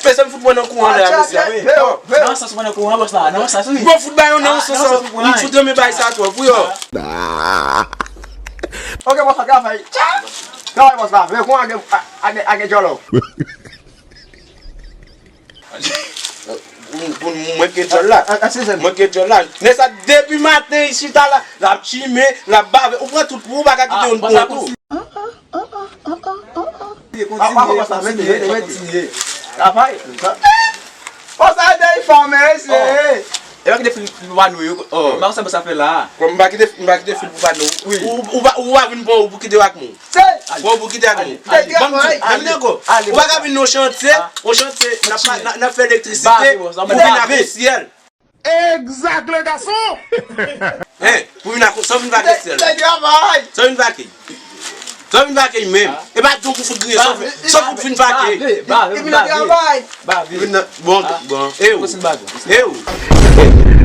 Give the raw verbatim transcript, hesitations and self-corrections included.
Mezanmi, fout mwen nan kouran la, mesye. Nan sans mwen nan kouran, bòs la. Nan sans, wi. Bon, fout ba yo nan sans. Li fout renmen bay sa twòp, wi, yo. Ok, bòs la, travay. Travay, bòs la. Men kouran a gen, a, a gen, a gen djòlò. Pou, pou mwen ke djòl la. Mwen ke djòl la. Nèg sa depi maten li chita la, l ap chime, l ap bave. Ou pran tout pou ou pa ka kite youn pou ou tou. Kontinye, kontinye, kontinye. Travay. Bon, sa te fò, mesye. E pa kite fil pou pa nou yo. M pa konn sa sa fè la. M pa kite, m pa kite fil pou pa nou. Wi. Ou, ou pa, ou pa vin pran ou pou kite ak mwen. Bon, pou kite ak nou. Ban m di, ban m di ankò. Ou pa ka vin nan chantye, yon chantye, n ap, n ap, n ap fè elektrisite, pou vin ak yon syèl. Exact, le garçon! Hein, pou vin ak, sa w vin vake syèl. Sa w vin vake. Sa w vin vake menm. E pa di w pou fout griyen, sa w fout vin vake. Bave, bave, bave. Bon, bon. E ou? E ou?